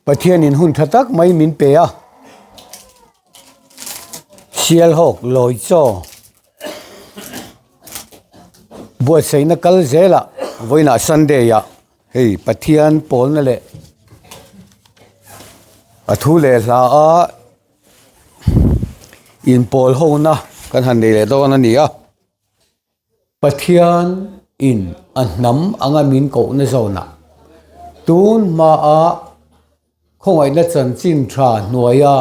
Pathianin hun tha tak mai min pe a, Sialhawk lawi chaw buatsaihna kal zelah vawiinah Sunday ah hei Pathian pawlna leh a thu leh hla a inpawl hona kan han nei leh dawn a ni a. Pathian in a hnam anga min kohna zawnah tun hmaa khawngaihna chanchin tha hnuaia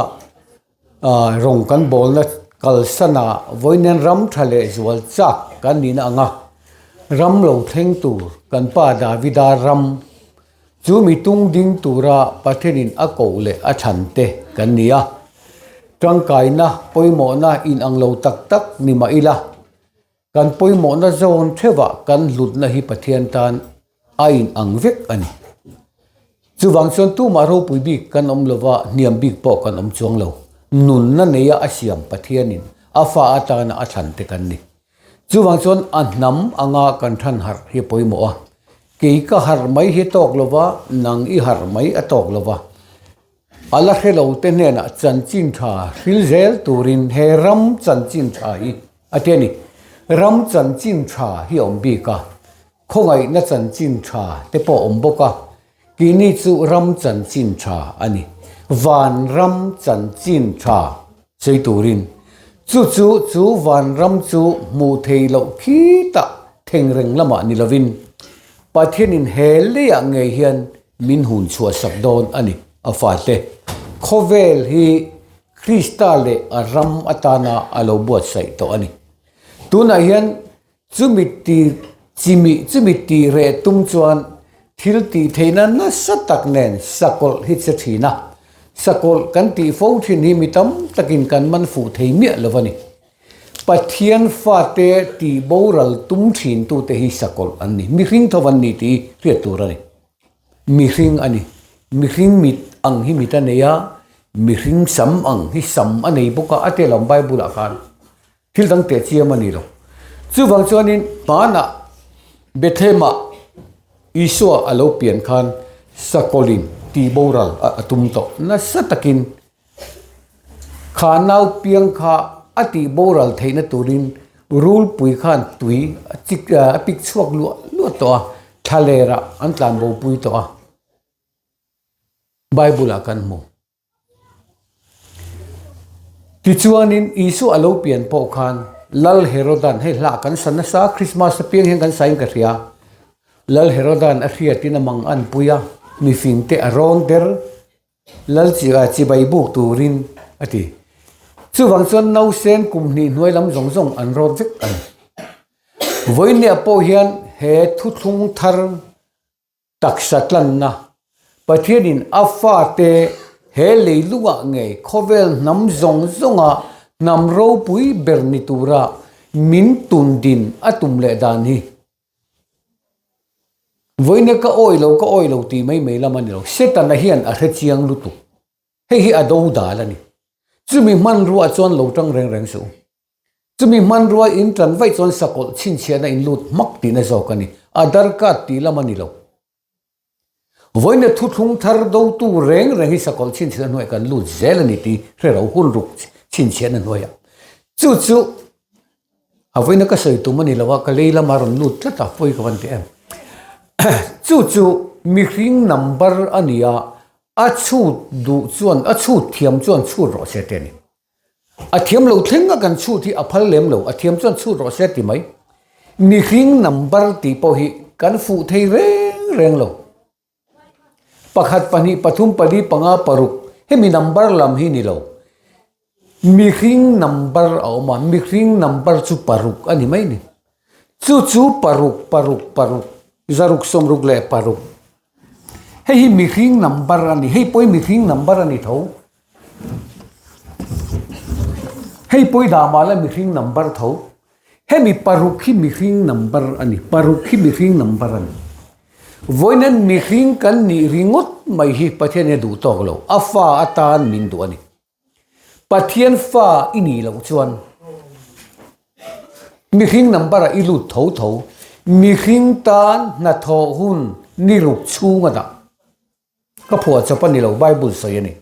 rawng kan bawlna kalsana vawiin ram tha leh zual chak kan nihna anga ram lo thleng tur kan pa Davida ram chu mi tung ding tura Pathianin a koh leh a thlan te kan ni a, tangkaina pawimawhna inang lo tak tak ni mah ila. Kan pawimawhna zawn theuhah kan hlutna hi Pathian tan a in ang vek a ni. Chuvang chuan tumah ropui bik kan awm lova, hniam bik pawh kan awm chuang lo. Nunna neia a siam Pathianin a fa atana a thlan te kan ni. Chuvang chuan a hnam anga kan than harh hi a pawimawh a. Kei ka harh mai hi tawk lova, nang i harh mai a tawk lova. A la hre lo te hnenah chanchin tha hril zel turin he ram chanchin tha hi a ti a ni. Ram chanchin tha hi a awm bik a, khawngaihna chanchin tha te pawh a awm bawk a, keini chu ram chanchin tha a ni. Van ram chanchin tha sawi turin chu chu chu van ram chu hmuh theih loh khitah thengreng lamah ni lovin Pathianin he leiah ngei hian Min hun chhuahsak dawn a ni, a fate. Khawvel hi Krista leh a ram atana a lo buatsaih tawh a ni. Tunah hian chumi ti chimi chumi tih reh tum chuan thil tih theihna nasa tak nen sakawlh hi che thin a. Sakawlh kan tih fo thin hi mi tam takin kan man fuh thei miah lo a ni. Pathian fate tih boral tum thintute hi sakawlh an ni. Mihring tho an ni tih hriat tur a ni. Mihring a ni. Mihring mit ang hi mit a nei a, mihring sam ang hi sam a nei bawk a, a tel ang Bible ah khan. Thil dang teh chiam a ni lo. Chuvang chuanin hmanah Bethlehem-ah Isua a lo pian khan sakawlin tih boral a tum tawh nasa takin Kha nau piang kha a tih boral theihna turin rulpui khan tui a chik a pik chhuak luah luah tawh a, thlalerah an tlan bopui tawh a, Bible ah kan hmu. Tichuanin Isua a lo pian pawh khan Lal Herodan hei hla kan sa nasa a, Christmas apiang hian kan sain ka hria, Lal Herodan a hriatin a mang an pui a, mifingte a rawn der. Lal chibai buk turin a ti. Chuvang chuan nausen kum hnih hnuai lam zawng zawng an rawt vek a ni. Vawinia pawh hian he thuthlung thar taksa tlanna Pathianin a fate he leilungah ngei khawvel hnam zawng zawnga hnam ropui ber ni tura min tundin a tum leh dan hi Vawiina ka awi lo, ka awi lo tih mai mai lam a ni lo. Setana hian a hre chiang lutuk. Hei hi a do dal a ni. Chumi hmanrua chuan lo tang reng reng suh. Chumi hmanrua in tan vaih chuan sakawlh chhinchhiahna in lut hmak tihna zawk a ni. Aadhar card tih lam a ni lo. Vawiina thuthlung thar dotu reng reng hi sakawlh chhinchhiahna hnuaiah kan lut zel a ni tih hre lo hun ruk chhinchhiahna hnuaiah. Chu chu A vawiina ka sawi tum a ni lo a, ka lei lama rawn lut tlat a, pawi ka van ti em. Chu chu mihring number a ni a, a chhut duh chuan, a chhut thiam chuan chhut rawh se te a ni. A thiam lo thleng a kan chhut hi a phal lem lo, a thiam chuan chhut rawh se ti mai. Mihring number tih pawh hi kan fuh thei reng reng lo. Pakhat, pahnih, pathum, pali, panga, paruk, hemi number lam hi ni lo. Mihring number a awm a, mihring number chu paruk a ni mai ni. Chu chu paruk, paruk, paruk, zaruk, sawmruk leh paruk. Hei hi mihring number a ni, hei pawh hi mihring number a ni tho. Hei pawh hi dah mah la mihring number tho. Hemi paruk hi mihring number a ni, paruk hi mihring number a ni. Vawiin mihring kan nih ringawt mai hi Pathian hi a duh tawk lo, a fa atan min duh a ni. Pathian fa i nih loh chuan mihring number ah i lut tho tho, mihring tan hnathawh hun ni ruk chhung a dah. Ka phuah chawp a ni lo, Bible sawi a ni.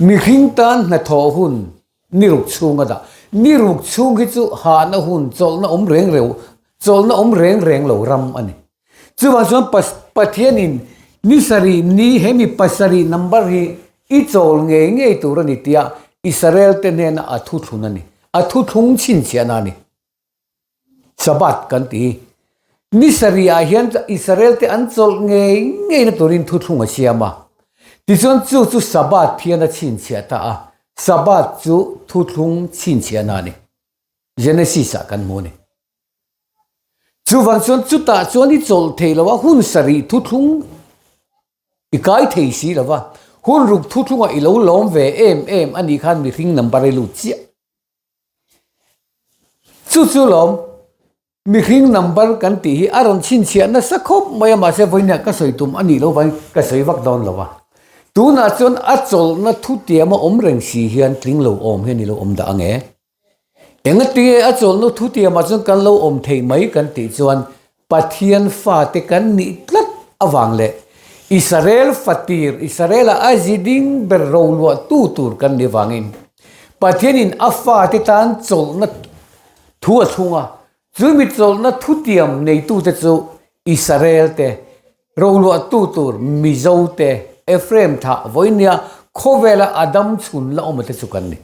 Mihring tan hnathawh hun ni ruk chhung a dah. Ni ruk chhung hi chu hahna hun, chawlhna awm reng reu, chawlhna awm reng reng lo ram a ni. Chuvang chuan Pathianin ni sarih ni he mi pasarih number hi i chawl ngei ngei tur a ni tia Israel te hnena a thuthlun a ni. A thuthlung chhinchhiahna a ni. Sabbath kan ti hi. Ni sarih ah hian Israel te an chawlh ngei ngei na turin thuthlung a siam a. Tichuan chu chu Sabbath hian a chhinchhiah ta a. Sabbath chu thuthlung chhinchhiahna a ni. Genesis ah kan hmu a ni. Chuvang chuan chutah chuan i chawlh thei lo a, hun sarih thuthlung i kai thei si lo va, hun ruk thuthlungah i lo lawm ve em em a nih khan mihring number i lut chiah. Chu chu lawm mihring number kan tih hi a rawn chhinchhiah nasa khawp mai a, mahse vawiinah ka sawi tum a nih loh vangin ka sawi vak dawn lo a. Tunah chuan a chawlhna thutiama awm reng si hian tling lo awm hian i lo awm dah ang e. Engati a chawlhna thutiamah chuan kan lo awm theih mai kan tih chuan Pathian fate kan nih tlat avang leh Israel fatir, Israela a zi ding ber roluahtu tur kan nih vangin Pathianin a fate tan chawlhna thu a thlung a, chumi chawlhna thutiam neitute chu Israel te roluahtu tur Mizo te, Ephraim thah vawinia khawvela a dam chhun la awm te chu kan ni.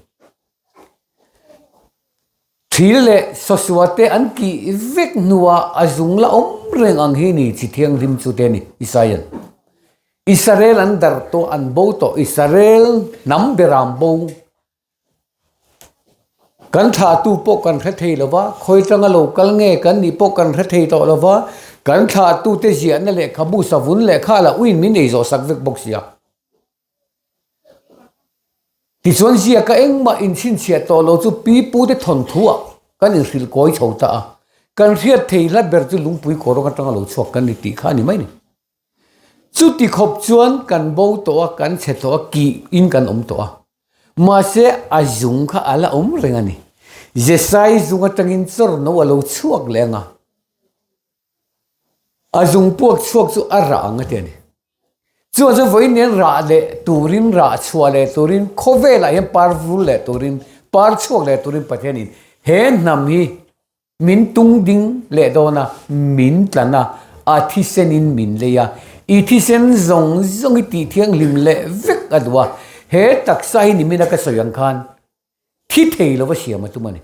Thil leh sawsua te an kih vek hnuah a zung la awm reng ang hi ni chi thianghlim chu te ni Isaian. Israel an darh tawh an bo tawh Israel hnam beram bo kan thlahtu pawh kan hre thei lova khawi tanga lo kal nge kan nih pawh kan hre thei tawh lova kan thlahtu te ziahna lehkhabu savun lehkha lah uin min ei zawh sak vek bawk sia. Tichuan ziaka engmah inchhinchhiah tawh lo chu pi pute thawnthuah kan inhrilh kawi chho ta a, kan hriat thei hlat ber chu lungpui kawrawng atanga lo chhuak kan ni tih kha a ni mai ni. Chuti khawp chuan kan bo tawh a, kan chhe tawh a, kih in kan awm tawh a. Mahse a zung kha a la awm reng a ni. Jesai zung atangin chawrno a lo chhuak leh ang a. A zung puak chhuak chu a rah ang a ti a ni. Chuan chuan vawiin nen rah leh turin, rah chhuah leh turin, khawvelah hian par vul leh turin, par chhuak leh turin Pathianin he hnam hi min tung ding leh dawn a, min tlan a, a thisenin min lei a, i thisen zawng zawng hi tih thianghlim leh vek a duh a, he taksa hi nimina ka sawi ang khan thi thei lova siam a tum a ni.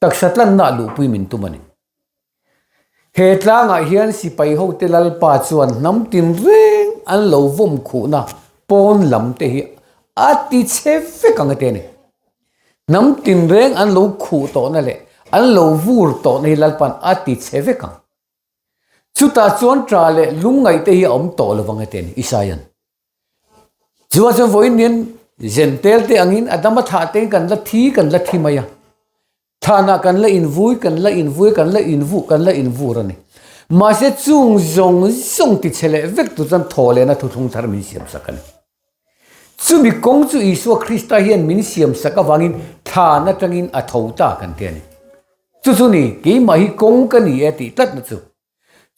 Taksa tlanna luhpui min tum a ni. He tlangah hian sipai hote Lalpa chuan hnam tinreng an lo vawm khuhna pawn lam te hi a ti chhe vek ang a ti a ni. Hnam tinreng an lo khuh tawhna leh an lo vur tawhna hi Lalpa'n a ti chhe vek ang. Chutah chuan ṭa leh lungngaih te hi a awm tawh lo vang a ti a ni, Isaia'n. Chuan chuan vawiin hian Zentel te angin a dama thah tein kan la thi kan la thi mai a. Thlanah kan la invui kan la invui kan la invuh kan la invur a ni. Mahse chung zawng zawng ti chhe leh vek tur chuan thaw lehna thuthlung thar min siam sak a ni. Chumi kawng chu Isua Krista hian min siam sak avangin thlan atangin a tho ta kan ti a ni. Chu chu ni keimah hi kawng ka ni e tih tlatna chu.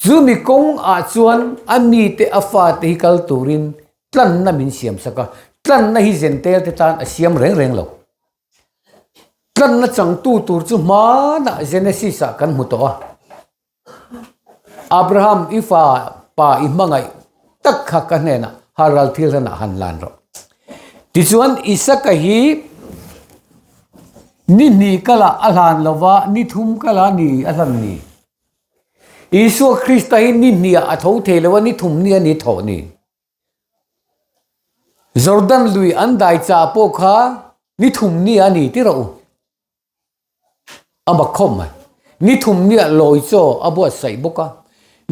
Chu mi kawng ah chuan a mite a fate hi kal turin tlanna min siam sak a, tlanna hi Zentel te tan a siam reng reng lo. Tlanna changtu tur chu hmanah Genesis ah kan hmu tawh a. Abraham i fa pa i hmangaih tak kha ka hnenah Haral thil hranah han lan rawh. Tichuan Isaka hi ni hnih kalah a hlan lova, ni thum kalah ni a hlan ni. Isua Krista hi ni hniah a tho thei lo a, ni thum ni a ni thawh ni. Jordan lui an dai chah pawh kha ni thum ni a ni ti rawh u. A mak khawp mai. Ni thum ni ah lawi chaw a buatsaih bawk a.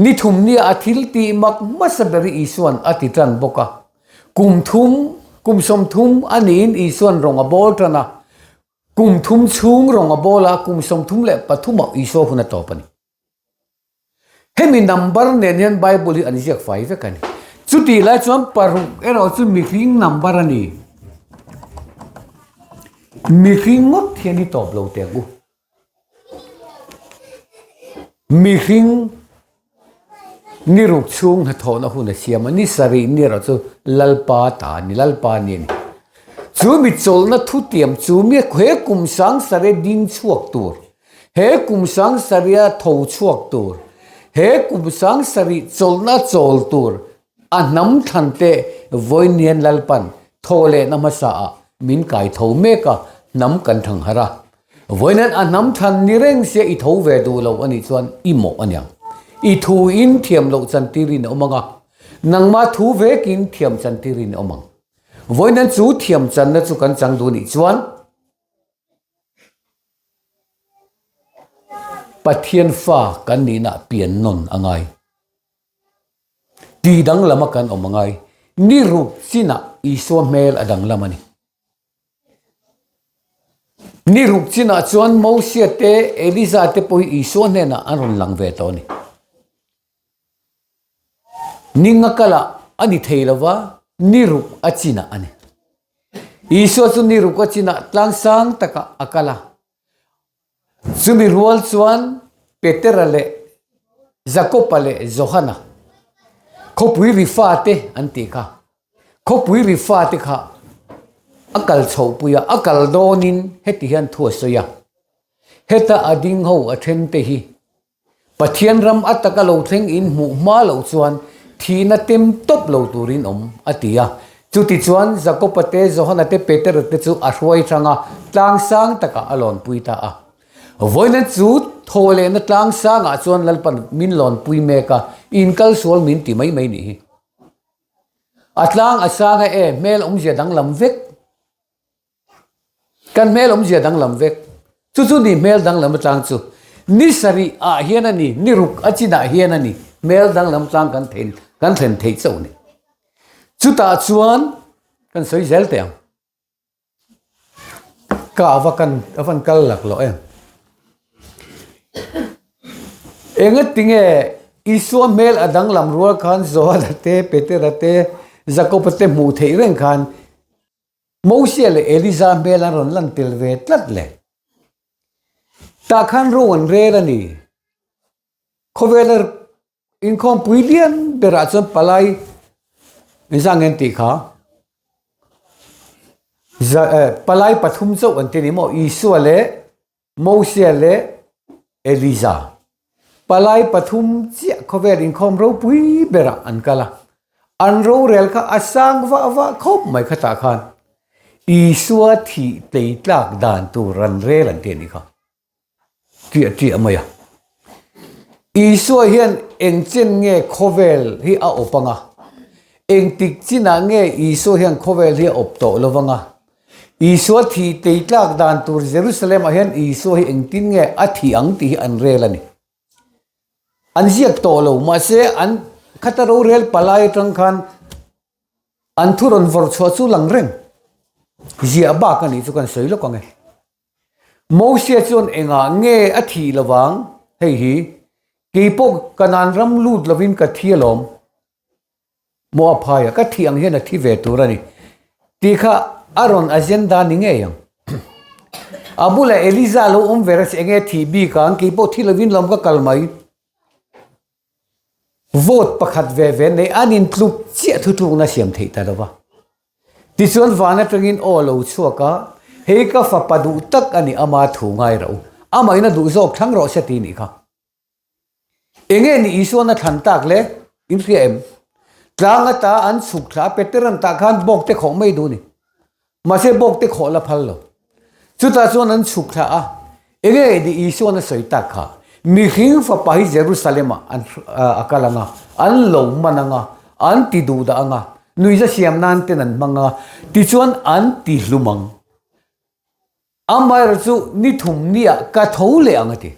Ni thum ni ah a thil tih mak hmasa ber hi Isua'n a ti tan bawk a. Kum thum, kum 30 a niin Isua'n rawng a bawl tan a. Kum thum chhung rawng a bawl a, kum 33 ah Isua hun a tawp a ni. Hemi number nen hian Bible hi an ziak fai vek a ni. Chutih lai chuan paruk erawh chu mihring number a ni. Mihring ngawt hian i tawp lo teh ang u. Mihring. Ni ruk chhung hnathawhna hun a siam a, ni sarih ni erawh chu Lalpa ta a ni, Lalpa ni a ni. Chu mi chawlhna thutiam chu mi he kum sang sarih ding chhuak tur, he kum sang sarih a tho chhuak tur, he kum sang sarih chawlhna chawl tur a hnam thlan te vawiin Lalpan thaw lehna hmasa ah min kai tho mek a, hnam kan thang harh a. Vawiin a hnam thlan ni reng sia i tho ve duh lo a nih chuan i mawh a niang. I thu in thiam loh chantir in a awm ang a, nangmah thu vekin thiam chantir in a awm ang. Vawiin chu thiam channa chu kan chang duh nih chuan Pathian fa kan nihna pian nawn a ngai. Ti danglam a kan awm a ngai. Ni ruk chinah Isua hmel a danglam a ni. Ni ruk chinah chuan Mosia te, Eliza te pawh hi Isua hnenah an rawn lang ve tawh a ni. Ninga kalah a ni thei lo va, ni ruk a chinah a ni. Isua chu ni ruk a chinah tlangsang takah a kal a. Chumi rual chuan Petera leh Jakoba leh Johana khawpui ri fate an tih kha, khawpui ri fate kha a kal chhohpui a, a kal dawnin heti hian thu a sawi a, heta a ding ho a then te hi Pathian ram a taka lo thleng in hmuh hma loh chuan thihna tem tawp lo turin awm, a ti a. Chutichuan Jakoba te, Johana te, Petera te chu a hruai hrang a, tlang sang takah a lawnpui ta a. Vawiina chu thaw lehna tlang sangah chuan Lalpan min lawnpui mek a, in kal sual min ti mai mai nih hi. A tlang a sang a e, hmel awmzia danglam vek. Kan hmel awmzia danglam vek. Chu chu ni hmel danglam atang chu ni sarih ah hian a ni, ni ruk a chinah hian a ni hmel danglam tlang kan thei kan thlen theih chauh a ni. Chutah chuan kan sawi zel teh ang. Ka ava kan a van kal lak loh em. Engatinge Isua hmel a danglam rual khan Johana te, Petera te, Jakoba te hmuh theih reng khan Mosia leh Eliza hmel an rawn lan tel ve tlat le. Tah khan ro an rel a ni. Khawvela inkhawmpui lian berah chuan palai engzah nge an tih kha? Palai pathum chauh an ti a ni maw? Isua leh Mosia leh Eliza palai pathum chiah khawvel inkhawm ropui berah an kal a, an rorel kha a sang vah vah khawp mai khatah khan Isua thih tlei tlak dan tur an rel an ti a nih kha ṭiah ṭiah mai a. Isua hian eng chen nge khawvel hi a awp ang a, engtik chinah nge Isua hian khawvel hi a awp tawh lo vang a, Isua thih tei tlak dan tur Jerusalem ah hian Isua hi engtin nge a thih ang tih hi an rel a ni. An ziak tawh lo, mahse an khata rorel palai atang khan an thu rawn vawrh chhuah chu lang reng. Ziah bak a nih chu kan sawi lawk ang e. Mosia chuan engah nge a thih lovang hei hi, keipawh Kanaan ram lut lovin ka thi alawm. Maw a phai a, ka thih ang hian a thi ve tur a ni tih kha a rawn agenda ni ngei ang. A bulah Eliza lo awm ve reng se enge thih bik ang, kei pawh thi lovin lawm ka kal mai. Vote pakhat ve ve nei an intluk chiah thutlukna siam theih ta lo va. Tichuan van atangin aw lo chhuak a, hei ka fapa duh tak a ni ama thu ngai ro, amahin a duh zawk thlang rawh se ti nih kha. Enge ni Isuan a thlan tak le? In hria em? Tlang ata an chhuk thla a, Peteran tah khan bawk te khawh mai duh ni. Mahse bawk te khawh la phal lo. Chutah chuan an chhuk thla a, enge ni Isuan a sawi tak kha? Mihring fapa hi Jerusalem ah an a kal ang a, an lo man ang a, an ti duh dah ang a, nuihza siam nan ten an hmang a, tichuan an ti hlum ang. Amaherawh chu ni thum niah ka tho leh ang a ti.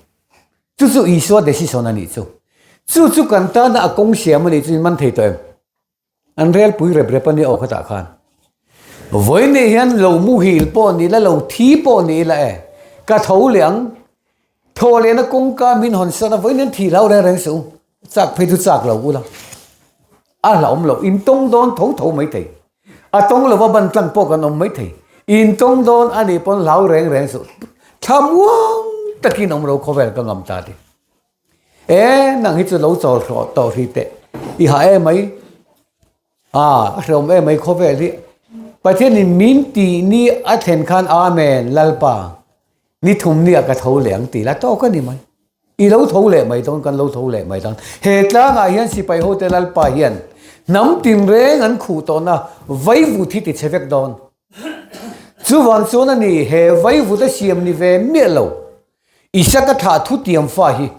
Chu chu Isua decision a nih chu. Chu chu kan tana a kawng siam a nih chu in man thei tawh em? An rel pui rep rep a nia aw khatah khan. Vawiin hian lo muhil pawh ni ila, lo thi pawh ni ila e, ka tho leh ang. Thaw lehna kawngka min hawn san a, vawiin hian thih hlau reng reng suh u. Chak phei chu chak lo ula. A hlauhawm loh, in tawng dawn tho tho mai thei. A tawng lova ban tlang pawh kan awm mai thei. In tawng dawn a nih pawn hlau reng reng suh. Thla muang takin awm lo khawvel ka ngam ta ti. E, nang hi chu lo chawl hrawh tawh hrih teh. I hah em mai. A, a hrehawm em mai khawvel hi. Pathianin min tih ni a thlen khan Amen, Lalpa, ni thum nia ka tho leh ang tih la tawk a ni mai. I lo tho leh mai dawn, kan lo tho leh mai dawn. He tlangah hian sipai hote Lalpa hian hnam tinreng an khuh tawhna vaivut hi ti chhe vek dawn. Chuvang chuan a ni, he vaivut a siam ni ve miah lo. Isaka thlah thutiam fa hi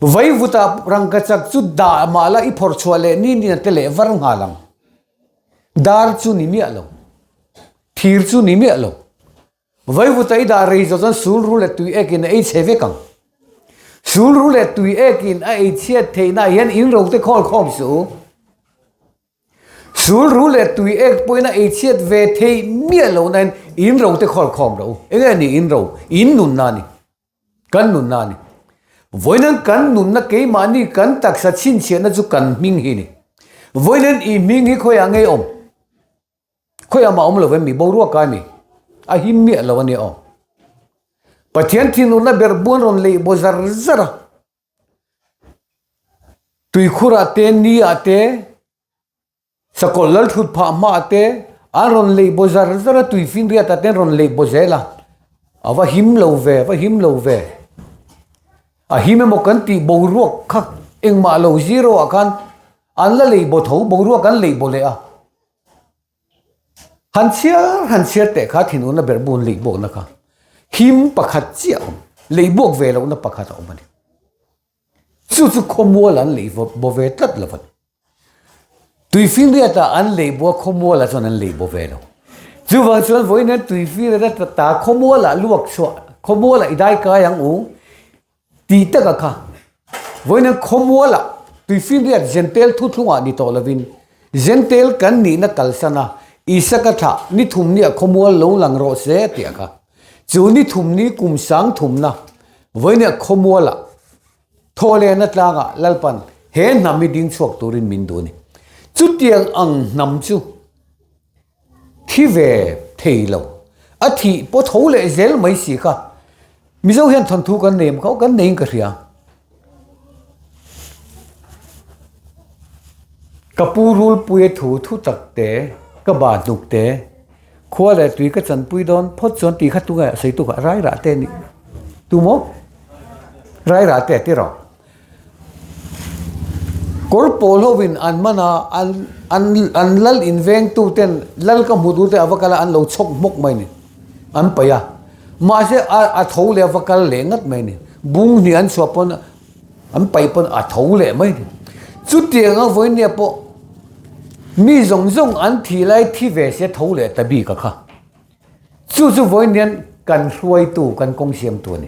vaivuta rangkachak chu dah mah la i phawrh chhuah leh ni ni a te leh var nghal ang. Dar chu ni miah lo. Thir chu ni miah lo. Vaivuta i dah rei zawh chuan sulru leh tui ekin a ei chhe vek ang. Sulru leh tui ekin a ei chhiat theihna ah hian in ro te khawl khawm suh u. Sul ru leh tui ek pawhin a ei chhiat ve theih miah lo nain in ro te khawl khawm ro. Enge a ni in ro? In nunna a ni. Kan nunna a ni. Vawiin kan nunna keimahni kan taksa chhinchhiahna chu kan hming hi a ni. Vawiin i hming hi khawiah nge awm? Khawiah mah awm lo em mi? Boruak a ni. A him miah lo a nia aw. Pathian thinurna ber buan rawn leih baw zar zar a. Tuikhurah te, ni-ah te, sakawlh lal thut phah hmaah te an rawn leih baw zar zar a, tui finriatah te an rawn leih baw zel a, a va him lo ve, a va him lo ve. A him emaw kan tih boruak kha engmah lo zero ah khan an la leih baw tho, boruak an leih baw leh a. Han chhiar han chhiar teh kha thinurna ber bun leih buakna kha him pakhat chiah a awm, leih buak ve lohna pakhat a awm a ni. Chu chu khawmual an leih baw ve tlat lo a ni. Tuifinriatah an leih bua khawmualah chuan an leih baw ve lo. Chuvang chuan vawiin hian tuifinriat a ta khawmualah luak chhuah, khawmualah i dai kai ang u tih taka kha vawiin hian khawmualah tuifinriat Zentel thuthlungah ni tawh lovin Zentel kan nihna kalsan a Isaka thlah ni thumniah khawmual lo lang rawh se tih a kha. Chu ni thumni kum sang thumna vawinia khawmualah thawhlehna tlangah Lalpan he hnam hi ding chhuak turin min duh a ni. Chutiang ang hnam chu thi ve thei lo, a thih pawh tho leh zel mai si kha Mizo hian thawnthu kan nei kha kan neiin ka hria. Ka pu Rulpuia thu thu tak te, ka ba hnuk te, khua leh tui ka chanpui dawn phawt chuan tih kha tunge sawi tu kha Rairah te a nih. Tu maw? Rairah te a ti rawh. Kawr pawl hovin an man a, an an an lal invengtu ten lal ka hmu tur te a va kal a, an lo chhawk hmawk mai a ni. An paih a. Mahse a a tho leh a va kal leh ngat mai a ni. Bung hnih an chhuah pawn an paih pawn a tho leh mai a ni. Chutianga vawinia pawh mi zawng zawng an thih lai thi ve se tho leh ta bik a kha. Chu chu vawiin hian kan hruaitu, kan kawng siamtu a ni.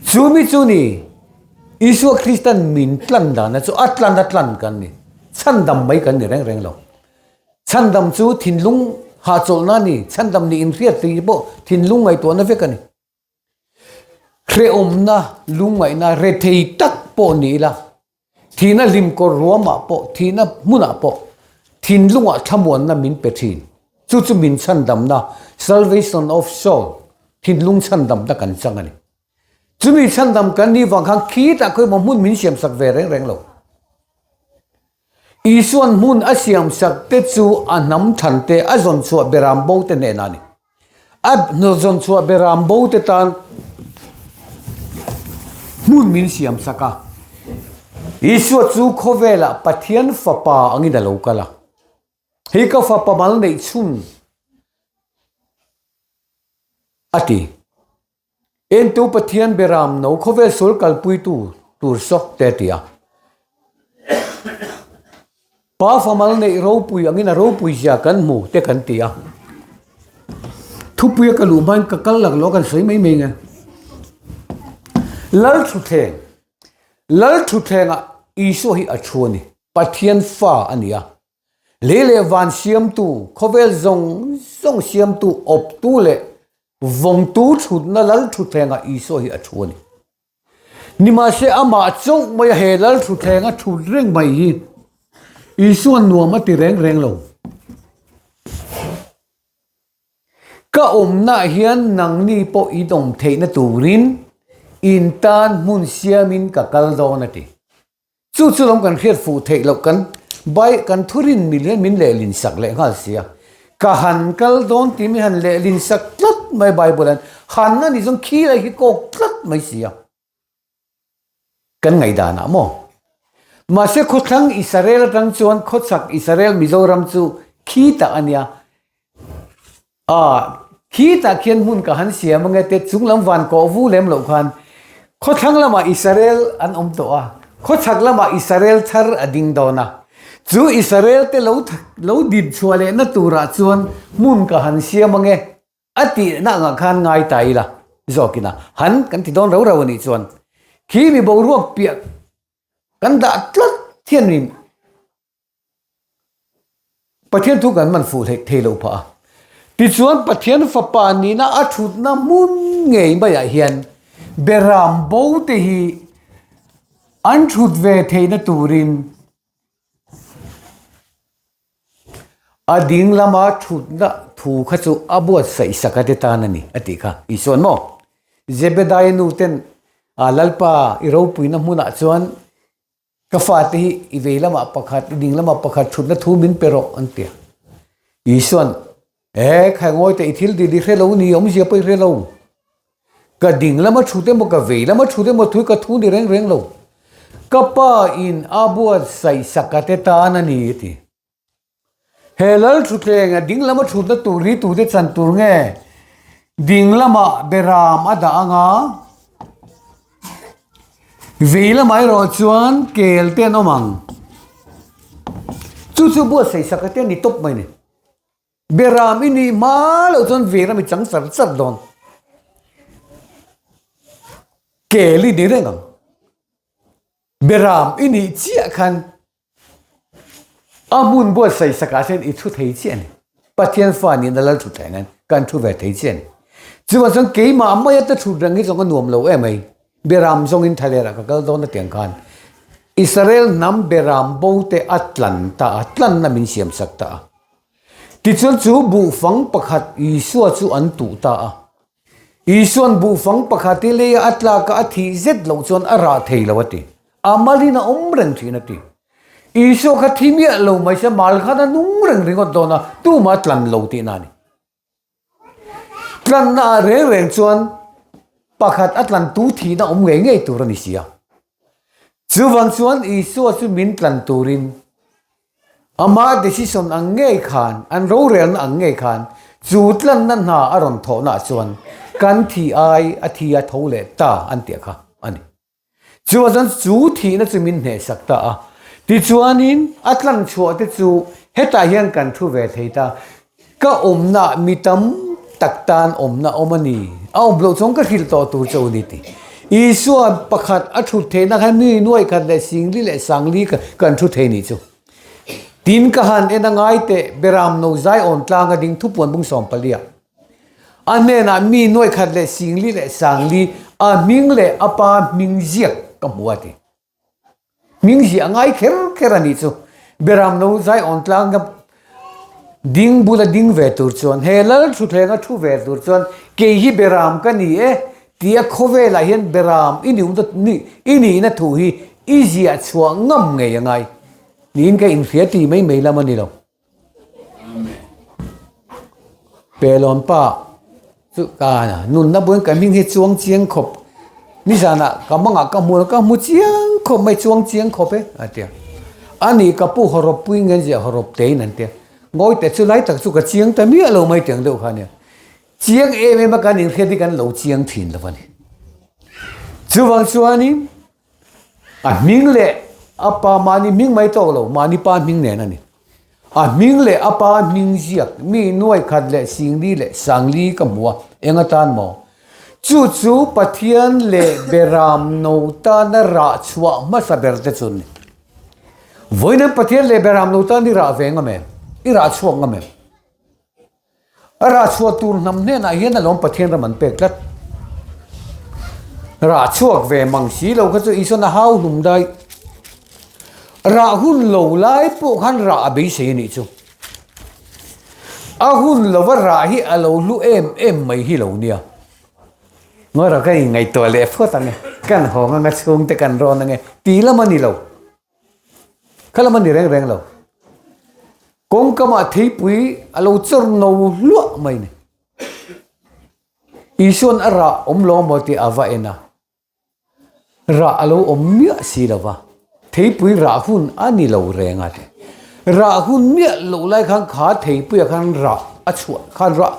Chu mi chu ni, Isua Kristan min tlan dana chu a tlan a tlan kan ni. Chhandam mai kan ni reng reng lo. Chhandam chu thinlung hahchawlhna a ni, chhandam nih inhriat tih pawh thinlung ngaihtuahna vek a ni. Hrehawmna, lungngaihna, rethei tak pawh ni ila, Thihna hlimkawr ruamah pawh, thihna hmunah pawh thinlungah thlamuanna min pe thin. Chu chu min chhandamna, salvation of soul, thinlung chhandamna kan chang a ni. Chumi chhandam kan nih vang khan khitah khawi emaw hmun min siamsak ve reng reng lo. Isuan hmun a siamsak te chu a hnam than te, a zawn chhuah beram bo te hnenah a ni. A zawn chhuah beram bo te tan hmun min siam sak a. Isua chu khawvelah Pathian fapa angin a lo kal a. Hei ka fapa mal neih chhun a ti. Entu Pathian beram no khawvel sual kalpuitu tur sawk te a ti a. Pa famal neih ropui angin a ropui zia kan hmu te kan ti a. Thupuia ka luh hmain ka kal laklawh kan sawi mai mai nge. Lal thutthleng Lal thutthlengah Isua hi a thu a ni. Pathian fa a ni a. Lei leh van siamtu, khawvel zawng zawng siamtu, awptu leh vawngtu thutna lal thutthlengah Isua hi a thu a ni. Nimahse amah chauh maia he lal thutthleng a thut reng mai hi Isua nuam a ti reng reng lo. Ka awmnaah hian nangni pawh in awm theihna turin. In tan hmun siamin ka kal dawn a ti. Chu chu lawm kan hriat fuh theih loh kan Bai kan thurin mil hian min lehlin sak leh nghal sia. Ka han kal dawn tih mi han lehlin sak tlat mai Bible an han a nih chuan khi lai khi kawk tlat mai sia. Kan ngaihdan ah maw? Mahse khawthlang Israel atang chuan khawchhak Israel Mizoram chu khi tak a nia. A, khitah khian hmun ka han siam ange te chunglam van kawh vu lem loh khan khawthlang lamah Israel an awm tawh a, khawchhak lamah Israel thar a ding dawn a. Chu Israel te lo lo din chhuah lehna turah chuan hmun ka han siam ange a tihna angah khan ngai ta ila zawkin a han kan ti dawn rau rau a nih chuan khi mi boruak piah kan dah tlat hianin Pathian thu kan man fuh hleih thei lo phah a. Tichuan Pathian Fapa nihna a thutna hmun ngei maiah hian Beram bo te hi an thut ve theihna turin a ding lama thutna thu kha chu a buatsaih sak a te tan a ni a tih kha. Isuan maw? Zebedaia nu ten a Lalpa i ropuina hmunah chuan Ka fate hi i vei lamah pakhat, i ding lamah pakhat thutna thu min pe rawh, an ti a. Isuan, E, khai ngawi teh, i thil dil i hre lo ni, awmzia pawh i hre lo. Ka ding lama thut emaw, ka vei lama thut emaw thui ka thu ni reng reng lo. Ka pa in a buatsaih saka te tan a ni, a ti. He lal thutthleng a ding lama thutna tur hi tute chan tur nge? Ding lamah beram a dah ang a, vei lamah erawh chuan kel te an awm ang. Chu chu buatsaih sak a te a ni tawp mai a ni. Beram i nih hma loh chuan vei ram i chang char char dawn. Kel i ni reng ang. Beram i nih chiah khan a hmun buatsaih sakah hian i thu thei chiah a ni. Pathian fa nihna lal thu thleng hian kan thu ve thei chiah a ni. Chuvang chuan keimah maia ta thut reng hi zawng a nuam lo em mai. Beram zawngin thalerah ka kal dawn a tiang khan Israel hnam beram bo te a tlan ta a, tlanna min siam sak ta a. Tichuan chu buhfang pakhat Isua chu an tuh ta a. Isua'n buhfang pakhat hi leia a tlaka a thih zet loh chuan a rah thei lo a ti. A malin a awm reng thin a ti. Isua kha thi miah lo mai se mal khan a nung reng ringawt dawn a, tumah a tlan lo tihna a ni. Tlanna ah reng reng chuan pakhat a tlan tu thihna awm ngei ngei tur a ni si a. Chuvang chuan Isua chu min tlan turin Amah decision ang ngei khan, an rorelna ang ngei khan chu tlanna hna a rawn thawhnaah chuan kan thi ai a thi a tho leh ta an tih kha a ni. Chuvang chuan chu thihna chu min hnehsak ta a. Tichuanin a tlan chhuah te chu hetah hian kan thu ve thei ta. Ka awmna mi tam tak tan awmna awm a ni. A awm loh chuan ka hrilh tawh tur che u ni ti. Isua pakhat a thut theihna khan mi nuai khat leh singli leh sangli kan thu thei nih chu. Tin ka han en a ngai teh Beram no zai awn tlang a ding thupuan bung sawmpalia. A hnenah mi nuai khat leh singli leh sangli a hming leh a pa hming ziak ka hmu a ti. Hming hi a ngai kher kher a nih chu. Beram no zai awn tlang a ding bula ding ve tur chuan he lal thutthleng a thu ve tur chuan kei hi beram ka ni e tia khawvelah hian beram i ni i nihna thu hi i ziah chhuah ngam ngei a ngai niin ka inhria ti mai mai lam a ni lo. Pelawn pa chu ka nunna buain ka hming hi chuang chiang khawp nizanah ka mangah ka hmu lo ka hmu chiang khawp mai chuang chiang khawp e a ti a ani ka pu hawrawp pui nge an ziah hawrawp tein an ti a ngawi teh chu lai tak chu ka chiang ta miah lo mai tiang deuh kha ania chiang em em a kan inhriat hi kan lo chiang thin lo a ni chuvang chuanin A hming leh a pa mahni hming mai tawk lo, mahni pa hming nen a ni. A hming leh a pa hming ziak mi nuai khat leh singli leh sangli ka hmu a, eng atan maw? Chu chu Pathian leh Beram no tana rah chhuah hmasa ber te chu an ni. Vawiin Pathian leh Beram no tan i rah ve ngam em? I rah chhuak ngam em? A rah chhuah tur hnam hnenah hian alawm Pathian ram an pek tlat. Rah chhuak ve mang si lo kha chu Isuan a hau hlum dai. Rah hun lo lai pawh khan rah a beisei a nih chu. A hun lova rah hi a lo hlu em em mai hi lo nia. Ngawrah ka inngaihtuah leh phawt ang e, kan hawng anga chhungte kan rawn ang e tih lam a ni lo. Kha lam a ni reng reng lo. Kawngkamah theipui a lo chawr no hluah mai ni. Isuan a rah awm lo maw tih a va en a. Rah a lo awm miah si lo va, theipui rah hun a ni lo reng a ti. Rah hun miah loh lai khan kha theipuiah khan rah a chhuah khan rah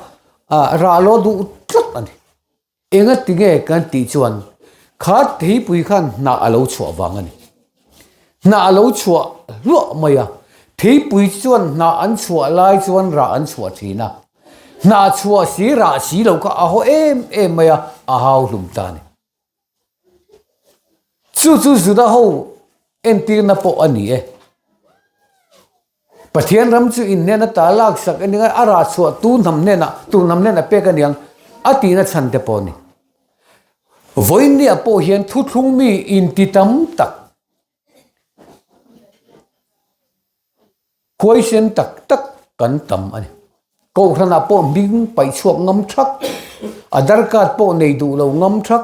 ah rah lo duh tlat a ni. Enga ti nge kan tih chuan kha theipui khan hnah a lo chhuah vang a ni. Hnah a lo chhuah hluah mai a, theipui chuan hnah an chhuah lai chuan rah an chhuah thin a. Hnah chhuah si rah si lo kha a haw em em mai a, a hau hlum ta a ni. Chu chu Juda ho entirna pawh a ni e. Pathian ram chu in hnena ta laksak a ni a, a rah chhuah tu hnam hnenah, tu hnam hnenah pek a ni ang a tihna chhan te pawh a ni. Vawinia pawh hian thuthlung mi inti tam tak, Huaisen tak tak kan tam a ni. Kohhranah pawh hming paih chhuak ngam thak, Aadhar card pawh nei duh lo ngam thak,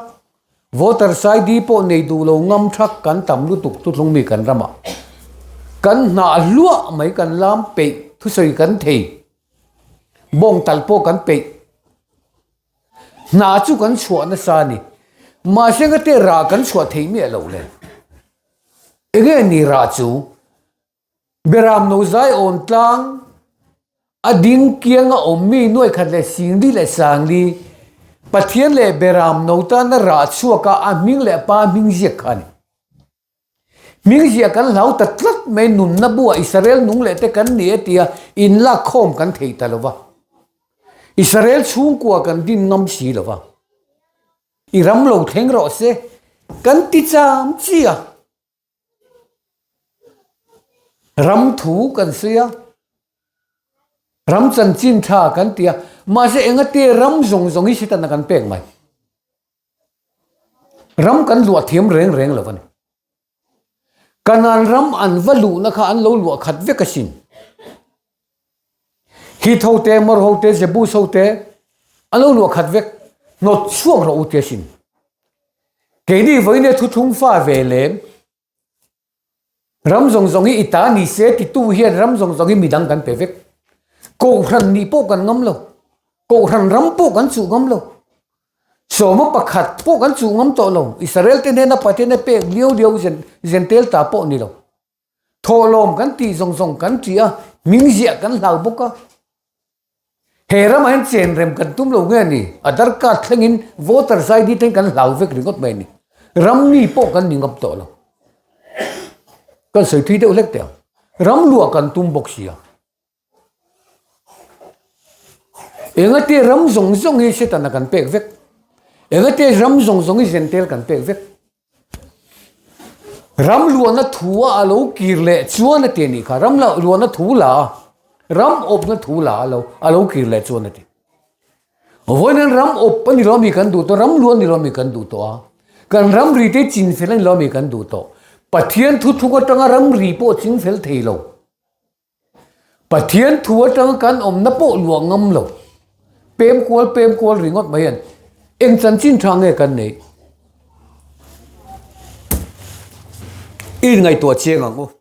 Voters ID pawh nei duh lo ngam thak kan tam lutuk thuthlung mi kan ramah. Kan hnah hluah mai kan lam peih thusawi kan thei, bawng tal pawh kan peih. Hna chu kan chhuah nasa a ni. Mahse ngate rah kan chhuah thei miah loh le. Enge ni rah chu? Beram no zai awn tlang a ding kiang a awm mi nuai khat leh singli leh sangli Pathian leh Beram no tana rah chhuak a a hming leh pa hming ziak kha a ni. Hming ziah kan hlau ta tlat mai nunna buah Israel nung leh te kan ni e tia inlak khawm kan thei ta lo va. Israel chhungkua kan din ngam si lo va. I ram lo thleng rawh se kan ti cham chi a. Ram thu kan sawi a, ram chanchin tha kan ti a, mahse engate ram zawng zawng hi Setana kan pek mai. Ram kan luah thiam reng reng lo a ni. Kanan ram an va luhna kha an lo luah khat vek asin. Hit ho te, Mor ho te, Jebus ho te an lo luah khat vek, hnawt chhuak rawh u ti asin. Keini vawiin e thuthlung fa ve lem, ram zawng zawng hi i ta ni se titu hian ram zawng zawng hi midang kan pe vek. Kohhran nih pawh kan ngam lo, kohhran ram pawh kan chuh ngam lo, sawma pakhat pawh kan chuh ngam tawh lo, Israel te hnena Pathian a pek liau liau Zentel ta pawh ni lo. Thawhlawm kan tih zawng zawng kan ṭih a, hming ziah kan hlau bawk a. He ramah hian chen rem kan tum lo nge a ni? Aadhar card thlengin voters ID thlengin kan hlau vek ringawt mai a ni. Ram mi pawh kan ni ngam tawh lo. Kan sawi thui deuh hlek teh ang. Ram luah kan tum bawk si a. Engate ram zawng zawng hi Setana kan pek vek. Engate ram zawng zawng hi Zentel kan pek vek. Ram luahna thu a a lo kir leh chuan a ti a nih kha. Ram luahna thu la a, ram awpna thu la a lo a lo kir leh chuan a ti. Vawiin ram awp a ni lo ami kan duh tawh, ram luah a ni lo ami kan duh tawh a. Kan ramri te chinfel a ni lo ami kan duh tawh. Pathian thuthlung atanga ramri pawh chingfel thei lo. Pathian thu atanga kan awmna pawh luah ngam lo. Pem kual pem kual ringawt mai hian eng chanchin tha nge kan neih? I inngaihtuah chiang ang u.